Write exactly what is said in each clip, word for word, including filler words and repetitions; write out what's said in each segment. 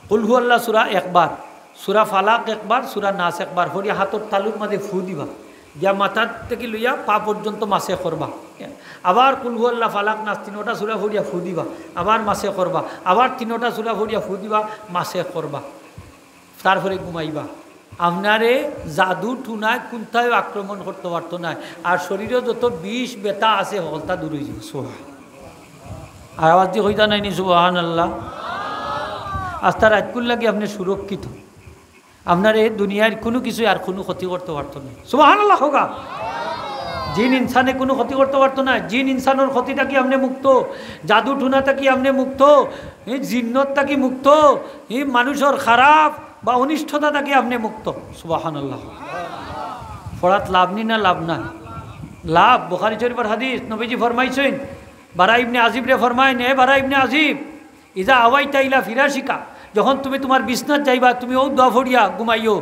কুল হু আল্লাহ সূরা একবার, সূরা ফালাক একবার, সূরা নাস একবার, পড়িয়া হাতর তালুর মাঝে ফু দিবা, দিয়া মাথার থাকি লইয়া পা পর্যন্ত মাসে করবা। আবার কুল হু আল্লাহ, ফালাক, নাস তিনোটা সূরা পড়িয়া ফু দিবা, আবার মাসে করবা, আবার তিনোটা সূরা পড়িয়া ফু দিবা, মাসে করবা। তারপরে ঘুমাইবা। আপনারে জাদু টুনায় কুন্তায় আক্রমণ করতে পারতো নায়। আর শরীরো যত বিষ বেতা আছে, হকলতা দূর অইযিবো। সুবহান। আর আওয়াজ দি কইতা নায়নি, সুবহানাল্লাহ? আস্তা রাইতকুর লাগি আপনে সুরক্ষিত। আপনারে দুনিয়ার কুনু কিছুয় আর কুনু ক্ষতি করতে পারতো নায়। সুবহানাল্লাহ কউক্কা। জিন ইনসানে কুনু ক্ষতি করতে পারতো নায়। জিন ইনসানর ক্ষতি থাকি আপনে মুক্ত, জাদু টুনা থাকি আপনে মুক্ত, ই জিন্নত থাকি মুক্ত, ই মানুষর খারাপ বা অনিষ্টতা থাকি আপনে মুক্ত। সুবহানাল্লাহ। পড়াত লাভ নি না লাভ না? লাভ। বুখারী শরীফর হাদিস, নবীজি ফরমাইছইন, বারা ইবনে আজিবরে ফরমাইন, "এ বারা ইবনে আজিব, ইজা আওয়াইতা ইলা ফিরাশিকা, যখন তুমি তুমার বিছনাত যাইবা, তুমি অউ দোয়া পড়িয়া ঘুমাইও,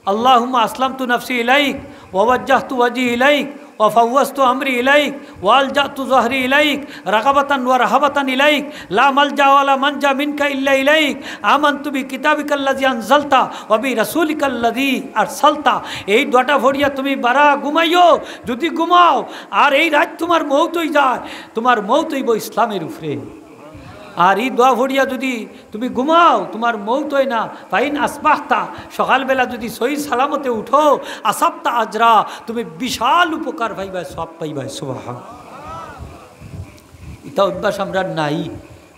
আল্লাহুম্মা আসলামতু নাফসি ইলাইক, ওয়া ওয়াজ্জাহতু ওয়াজহি ইলাইক, ওয়া ফাওয়াজতু আমরি ইলাইক, ওয়া আলজাতু যাহরি ইলাইক, রাগাবাতান ওয়া রাহাবাতান ইলাইক, লা মালজা ওয়া লা মানজা মিনকা ইল্লা ইলাইক, আমানতু বি কিতাবিকাল্লাযী আনজালতা ওয়া বি রাসূলিকাল্লাযী আরসালতা।" এই দোয়াটা পড়িয়া তুমি বারা ঘুমাইও। যুদি ঘুমাও আর এই রাইত তুমার মউত অই যায়, তুমার মউত অইবো ইসলামের উপরে। আর ই দোয়া পড়িয়া যুদি তুমি ঘুমাও, তুমার মউত অয় না, ফাইন আসবাহতা, সকালবেলা যুদি সহি সালামতে উঠো, আসাবতা আজরা, তুমি বিশাল উপকার পাইবায়, সওয়াব পাইবায়। সুবহান। ইতা অভ্যাস আমরার নাই,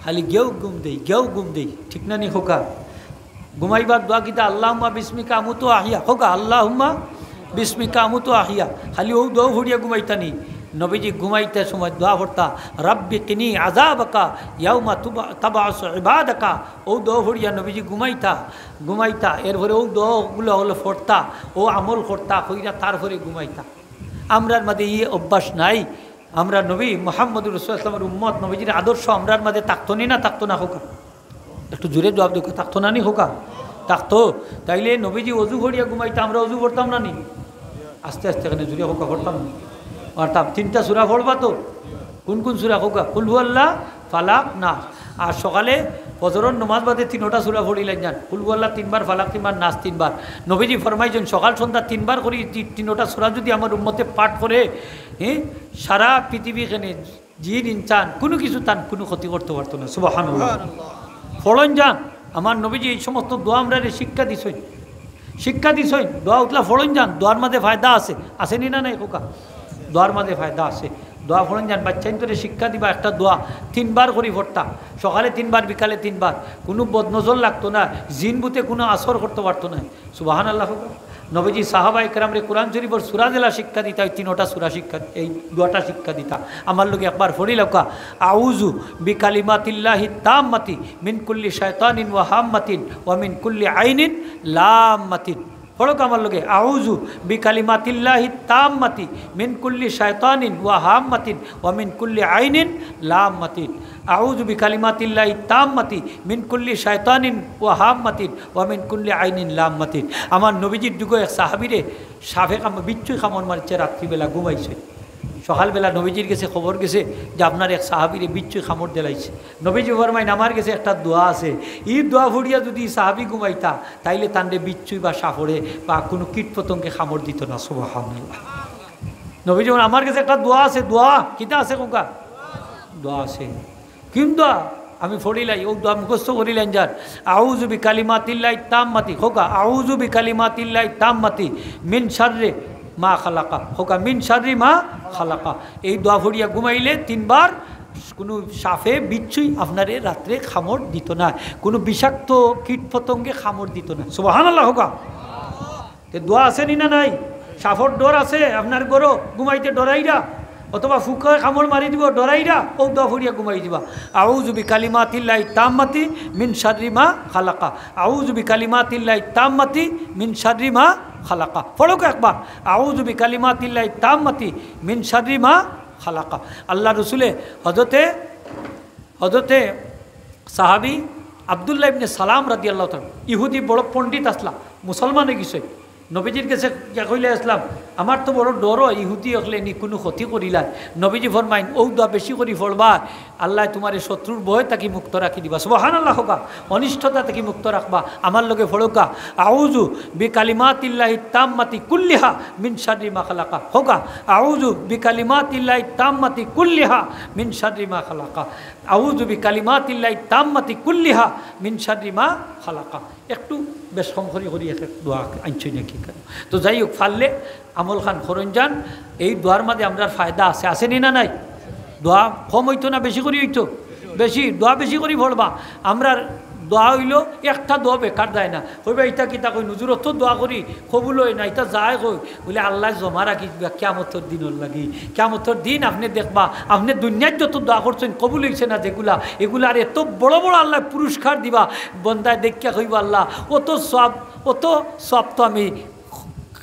খালি গেউ ঘুম দেই, গেউ ঘুম দেই, ঠিক না নি কউক্কা? ঘুমাইবার দোয়া কিতা? আল্লাহুম্মা বিসমিকা আমুতু ওয়া আহইয়া। কউক্কা, আল্লাহুম্মা বিসমিকা আমুতু ওয়া আহইয়া। খালি অউ দোয়া পড়িয়া ঘুমাইতা নি? নবীজি ঘুমাইতে সময় দোয়া পড়তা, "রাব্বি কিনি আযাবাকা ইয়াউমা তুবা-, তাবআসু ইবাদাকা।" অউ দোয়া পড়িয়া নবীজি ঘুমাইতা, ঘুমাইতা। এরপরে অউ দোয়াগুলা অইলো পড়তা, অউ আমল করতা, কইরা তারপরে ঘুমাইতা। আমরার মাঝে ই অভ্যাস নাই। আমরা নবী মুহাম্মদুর রাসূলুল্লাহ সাল্লাল্লাহু আলাইহি ওয়াসাল্লামর উম্মত, নবীজির আদর্শ আমরার মাঝে থাকতো নি না থাকতো না কউক্কা? একটু জোরে জবাব দেউক্কা, থাকতো না নি কউক্কা? থাকতো। তাইলে নবীজি অজু করিয়া ঘুমাইতা, আমরা অজু করতাম না নি? আস্তে আস্তে কেনে জোরে কউক্কা, করতাম না নি? পারতাম। তিনটা সূরা পড়বা তো? কুন কুন সূরা কউক্কা? কুল হু আল্লাহ, ফালাক, নাস। আর সকালে ফজরর নমাজ বাদে তিনোটা সূরা পড়িলাইন যান। কুল হু আল্লাহ তিনবার, ফালাক তিনবার, নাস তিনবার। নবীজি ফরমাইছইন, সকাল সন্ধ্যা তিনবার করি তি-, তিনোটা সূরা যুদি আমার উম্মতে পাঠ করে, হ্যাঁ, সারা পৃথিবী কেনে জিন ইনসান কুনু কিছু তান কুনু ক্ষতি করতে পারতো না। সুবহানাল্লাহ। সুবহানাল্লাহ। পড়ইন যান, আমার নবীজি এই সমস্ত দোয়া আমরারে শিক্ষা দিছইন, শিক্ষা দিছইন। দোয়া উতলা পড়ইন যান, দোয়ার মাঝে ফায়দা আছে, আছে নি না নাই কউক্কা? দোয়ার মাঝে ফায়দা আছে। দোয়া পড়ইন যান, বাচ্চাইন্তরে শিক্ষা দিবা একটা দোয়া, তিনবার করি পড়তা, সকালে তিনবার, বিকালে তিনবার। কুনু বদনজর লাগতো না, জিন ভূতে কুনু আসর করতে পারতো না। সুবহানাল্লাহ কউক্কা। নবীজি সাহাবায়ে কেরামরে কোরআন শরীফর সূরা যেলা শিক্ষা দিতা, অউ তিনোটা সূরা শিক্ষা, এই দোয়াটা শিক্ষা দিতা। আমার লগে একবার পড়িলাউক্কা, আউযু বিকালিমাতিল্লাহিত তাম্মাতি মিন কুল্লি শায়তানিন ওয়া হাম্মাতিন ওয়া মিন কুল্লি আইনিন লাম্মাতিন। পড়উক্কা আমার লগে, আউযু বিকালিমাতিল্লাহিত তাম্মাতি মিন কুল্লি শায়তানিন ওয়া হাম্মাতিন ওয়া মিন কুল্লি আইনিন লাম্মাতিন। আউযু বিকালিমাতিল্লাহিত তাম্মাতি মিন কুল্লি শায়তানিন ওয়া হাম্মাতিন ওয়া মিন কুল্লি আইনিন লাম্মাতিন। আমার নবীজির যুগো এক সাহাবীরে সাপে কাম-, বিচ্ছুই কামড় মারছে, রাত্রিবেলা ঘুমাইছে। সকালবেলা নবীজির গেছে খবর গেছে যে আপনার এক সাহাবীরে বিচ্ছুই কামড় দিলাইছে। নবীজি ফরমাইন, আমার গেছে একটা দোয়া আছে, ই দোয়া পড়িয়া যুদি সাহাবী ঘুমাইতা, তাইলে তানরে বিচ্ছুই বা সাপড়ে বা কুনু কীট পতঙ্গে কামড় দিত না। সুবহানাল্লাহ। নবীজি বলেন, আমার গেছে একটা দোয়া আছে, দোয়া। কিতা আছে কউক্কা? দোয়া আছে। কুন দোয়া? আমি পড়িলাই, অউ দোয়া মুখস্থ করিলাইন যান। আউযু বিকালিমাতিল্লাহিত তাম্মাতি, কউক্কা, আউযু বিকালিমাতিল্লাহিত তাম্মাতি মিন শাররি মা খালাকা, কউক্কা, মিন শাররি মা খালাকা। এই দোয়া পড়িয়া ঘুমাইলে তিনবার, কুনু সাপে বিচ্ছুই আপনারে রাত্রে কামড় দিত না, কুনু বিষাক্ত কীট পতঙ্গে কামড় দিত না। সুবহানাল্লাহ কউক্কা। তে দোয়া আছে নি না নাই? সাপর ডর আছে আপনার ঘরো, ঘুমাইতে ডরাইরা, অথবা ফুকায় কামড় মারি দিবো ডরাইরা, অউ দোয়া পড়িয়া ঘুমাই দিবা। আউযু বিকালিমাতিল্লাহিত তাম্মাতি মিন শাররি মা খালাকা। আউযু বিকালিমাতিল্লাহিত তাম্মাতি মিন শাররি মা খালাকা। পড়উক্কা একবার, আউযু বিকালিমাতিল্লাহিত তাম্মাতি মিন শাররি মা খালাকা। আল্লার রসুলে হযরতে, হযরতে সাহাবী আব্দুল্লাহ ইবনে সালাম রাদিয়াল্লাহু তাআলা, ইহুদি বড় পণ্ডিত আছলা, মুসলমান অই গেছে। নবীজির গেছে গিয়া কইলা, ইসলাম, আমার তো বড় ডর অয়, ইহুদি অকলে নি কুনু ক্ষতি করিলায়। নবীজি ফরমাইন, "অউ দোয়া বেশি করি পড়বা, আল্লায় তুমারে শত্রুর ভয় থাকি মুক্ত রাখি দিবা।" সুবহানাল্লাহ কউক্কা। অনিষ্টতা থাকি মুক্ত রাখবা। আমার লগে পড়উক্কা, "আউযু বিকালিমাতিল্লাহি তাম্মাতি কুল্লিহা মিন শাররি মা খালাকা।" কউক্কা, "আউযু বিকালিমাতিল্লাহি তাম্মাতি কুল্লিহা মিন শাররি মা খালাকা।" আউযু বিকালিমাতিল্লাহি তাম্মাতি কুল্লিহা মিন শাররি মা খালাকা। একটু বেশ কম করি করি এক এক দোয়া আনছইন নাকি কেন? তো যাই হউক, পারলে আমল খান করইন যান। এই দোয়ার মাঝে আমরার ফায়দা আছে, আছে নি না নাই? দোয়া কম অইতো না বেশি করি অইতো? বেশি। দোয়া বেশি করি পড়বা। আমরার দোয়া অইলো, একটা দোয়া বেকার যায় না। কইবা, "ইতা কিতা কইন হুজুর, অত দোয়া করি, কবুল অয় না, ইতা যায় কই?" বলে, "আল্লায় জমা রাখি দিবা কিয়ামতর দিনর লাগি। কিয়ামতর দিন আপনে দেখবা, আপনে দুনিয়াত যত দোয়া করছইন, কবুল অইছে না যেগুলা, এগুলার এত বড় বড় আল্লায় পুরস্কার দিবা।" বন্দায় দেখিয়া কইবা, "আল্লাহ, অত সওয়াব, অত সওয়াব তো আমি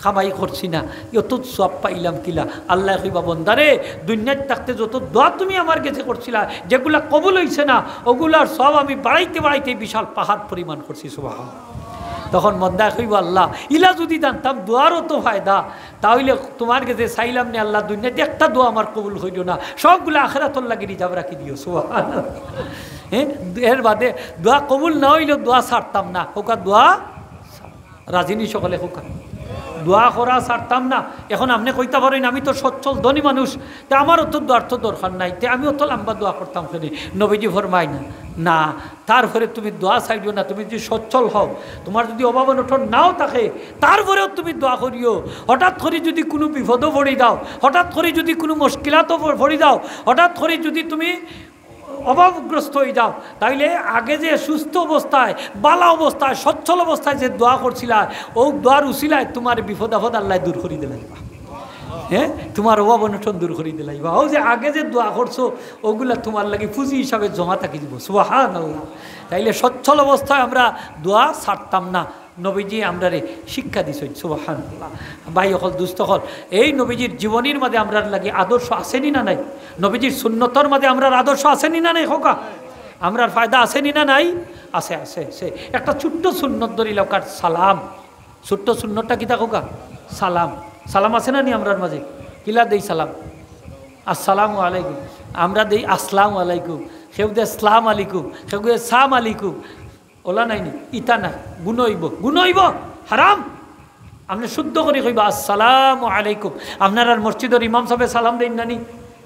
কামাই করছি না, অত সওয়াব পাইলাম কিলা?" আল্লায় কইবা, "বন্দারে, দুনিয়াত থাকতে যত দোয়া তুমি আমার গেছে করছিলায়, যেগুলা কবুল অইছে না, অগুলার সওয়াব আমি বাড়াইতে বাড়াইতে বিশাল পাহাড় পরিমাণ করছি।" সুবহানাল্লাহ। তখন বন্দায় কইবা, "আল্লাহ, ইলা যুদি জানতাম দোয়ার অত ফায়দা, তা অইলে তুমার গেছে চাইলাম নে আল্লাহ, দুনিয়াত একটা দোয়া আমার কবুল করিও না, সবগুলা আখেরাতর লাগি রিজার্ভ রাখি দিও।" সুবহানাল্লাহ। হ্যাঁ, এর বাদে দোয়া কবুল না অইলেও দোয়া ছাড়তাম না। কউক্কা দোয়া, রাজি নি সকলে কউক্কা? দোয়া করা ছাড়তাম না। এখন আপনে কইতা পারইন, "আমি তো সচ্ছল ধনী মানুষ, তে আমার অত দোয়ার তো দরকার নাই, তে আমি অত লম্বা দোয়া করতাম কেনে?" নবীজি ফরমাইন, "না, তারপরে তুমি দোয়া ছাড়িও না, তুমি যুদি সচ্ছল হও, তুমার যুদি অভাব অনটন নাও থাকে, তারপরেও তুমি দোয়া করিও। হঠাৎ করি যুদি কুনু বিপদো পড়ি যাও, হঠাৎ করি যুদি কুনু মুশকিলাতো প-, পড়ি যাও, হঠাৎ করি যুদি তুমি অভাবগ্রস্ত অই যাও, তাইলে আগে যে সুস্থ অবস্থায়, বালা অবস্থায়, সচ্ছল অবস্থায় যে দোয়া করছিলায়, অউ দোয়ার উসিলায় তুমার বিপদ আপদ আল্লায় দূর করি দিলাইবা।" হ্যাঁ, তুমার অভাব অনটন দূর করি দিলাইবা। অউ যে আগে যে দোয়া করছো, অগুলা তুমার লাগি পুঁজি হিসাবে জমা থাকি দিবো। সুবহানাল্লাহ। তাইলে সচ্ছল অবস্থায় আমরা দোয়া ছাড়তাম না। নবীজি আমরারে শিক্ষা দিছইন। সুবহানাল্লাহ। ভাই অকল, দুস্ত অকল, এই নবীজির জীবনীর মাঝে আমরার লাগি আদর্শ আছে নি না নাই? নবীজির সুন্নতর মাঝে আমরার আদর্শ আছে নি না নাই? কউক্কা, আমরার ফায়দা আছে নি না নাই? আছে, আছে, আছে। একটা ছোট্ট সুন্নত ধরি লউক্কা, সালাম। ছোট্ট সুন্নতটা কিতা কউক্কা? সালাম। সালাম আছে না নি আমরার মাঝে? কিলা দেই সালাম? "আসসালামু আলাইকুম।" আমরা দেই "আসসালামু আলাইকুম।" কেউ দেয় "আসসালামু আলাইকুম", কেউ দেয় "সাম আলাইকুম।" অলা নায় নি? ইতা নায়, গুনা অইবো, গুনা অইবো, হারাম। আপনে শুদ্ধ করি কইবা, "আসসালামু আলাইকুম।" আপনারার মসজিদর ইমাম সাবে সালাম দেইন না নি?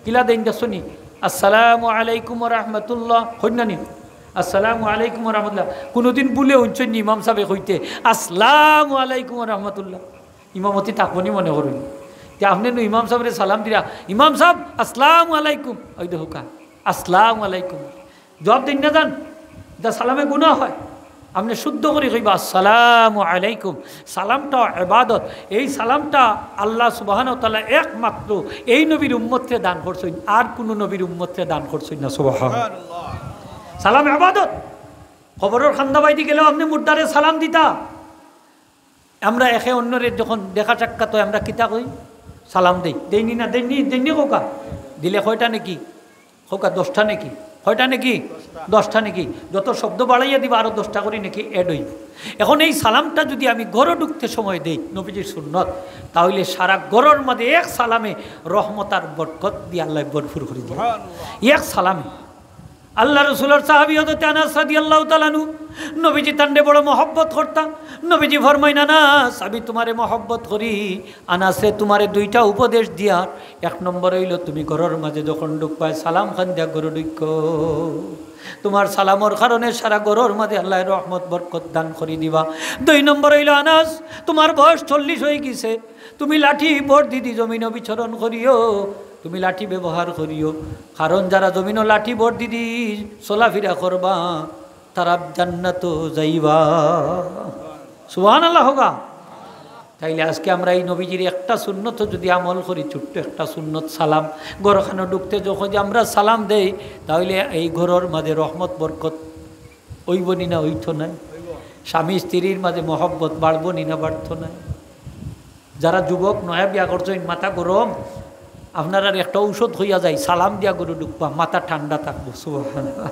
কিলা দেইন দেখছো নি? "আসসালামু আলাইকুম ওয়া রাহমাতুল্লাহ" কইন না নি? "আসসালামু আলাইকুম ওয়া রাহমাতুল্লাহ।" কুনুদিন ভুলে হুনছইন নি ইমাম সাবে কইতে, "আসসালামু আলাইকুম ওয়া রাহমাতুল্লাহ"? ইমামতি থাকবো নি মনে করইন। তে আপনে নু ইমাম সাবরে সালাম দিরা, "ইমাম সাব, আসসালামু আলাইকুম।" ওই দেখউক্কা, "আসসালামু আলাইকুম।" জবাব দেইন না যান, ইতা সালামে গুনা হয়। আপনে শুদ্ধ করি কইবা, "আসসালামু আলাইকুম।" সালামটা ইবাদত। এই সালামটা আল্লাহ সুবহানাহু ওয়া তাআলা একমাত্র এই নবীর উম্মতরে দান করছইন, আর কুনু নবীর উম্মতরে দান করছইন না। সুবহানাল্লাহ। সালাম ইবাদত। কবরর কান্দাবায়দি গেলেও আপনে মুর্দারে সালাম দিতা। আমরা একে অন্যরে যখন দেখা সাক্ষাৎ হয়, আমরা কিতা কই? সালাম দেই। দেইনি না, দেইনি, দেইনি কউক্কা। দিলে কয়টা নেকি? কউক্কা, দশটা নেকি? কয়টা নেকি? দশটা নেকি? যত শব্দ বাড়াইয়া দিবা, আরো দশটা করি নেকি add অইবো। এখন এই সালামটা যুদি আমি ঘরো ঢুকতে সময় দেই, নবীজির সুন্নত, তা অইলে সারা ঘরর মাঝে এক সালামে রহমত আর বরকত দিয়া আল্লায় ভরপুর করি দিবা। এক সালামে। আল্লাহ রসুলর সাহাবী হযরতে আনাস রাদিয়াল্লাহু তাআলা আনহু, নবীজি তানরে বড় মহব্বত করতা। নবীজি ফরমাইন, "আনাস, আমি তুমারে মহব্বত করি। আনাসরে, তুমারে দুইটা উপদেশ দিয়ার। এক নম্বর অইলো, তুমি ঘরর মাঝে যখন ঢুকবায়, সালাম খান দিয়া ঘরো ঢুকো। তুমার সালামর কারণে সারা ঘরর মাঝে আল্লায় রহমত বরকত দান করি দিবা। দুই নম্বর অইলো, আনাস, তুমার বয়স চল্লিশ অইগেছে, তুমি লাঠি ভর দিদি জমিনো বিচরণ করিও, তুমি লাঠি ব্যবহার করিও, কারণ যারা জমিনো লাঠি ভর দিদি চলাফিরা করবা, তারা জান্নাতো যাইবা।" সুবহানাল্লাহ কউক্কা। তাইলে আজকে আমরা এই নবীজির একটা সুন্নত যুদি আমল করি, ছোট্ট একটা সুন্নত সালাম, ঘরখানো ঢুকতে যখন যে আমরা সালাম দেই, তা অইলে এই ঘরর মাঝে রহমত বরকত অইবো নি না, অইতো নায়? স্বামী স্ত্রীর মাঝে মহব্বত বাড়বো নি না, বাড়তো নায়? যারা যুবক নয়া বিয়া করছইন, মাথা গরম, আপনারার একটা ঔষধ কইয়া যাই, সালাম দিয়া ঘরো ঢুকবা, মাথা ঠান্ডা থাকবো। সুবহানাল্লাহ।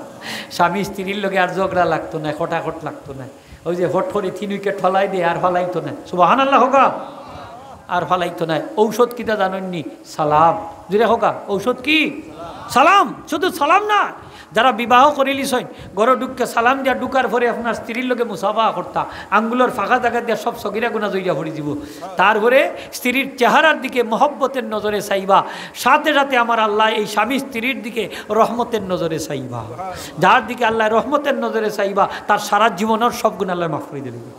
স্বামী স্ত্রীর লগে আর ঝগড়া লাগতো নায়, খটাখট লাগতো নায়। ওই যে হট করি তিন উইকেট ফালাই দেয়, আর ফালাইতো নায়। সুবহানাল্লাহ কউক্কা। আর ফালাইতো নায়। ঔষধ কিতা জানইননি? সালাম। জুরে কউক্কা, ঔষধ কি? সালাম। শুধু সালাম না, যারা বিবাহ করিলিছইন, ঘরো ঢুকতে সালাম দিয়া ঢুকার পরে আপনার স্ত্রীর লগে মুসাফা করতা, আঙ্গুলর ফাঁকা জাগা দিয়া সব সগিরা গুনা জইরা পড়ি যিবো। তারপরে স্ত্রীর চেহারার দিকে মহব্বতের নজরে চাইবা, সাথে সাথে আমার আল্লাহ এই স্বামী স্ত্রীর দিকে রহমতের নজরে চাইবা। যার দিকে আল্লাহ রহমতের নজরে চাইবা, তার সারা জীবনর সব গুনা আল্লাহ মাফ করি দিবা।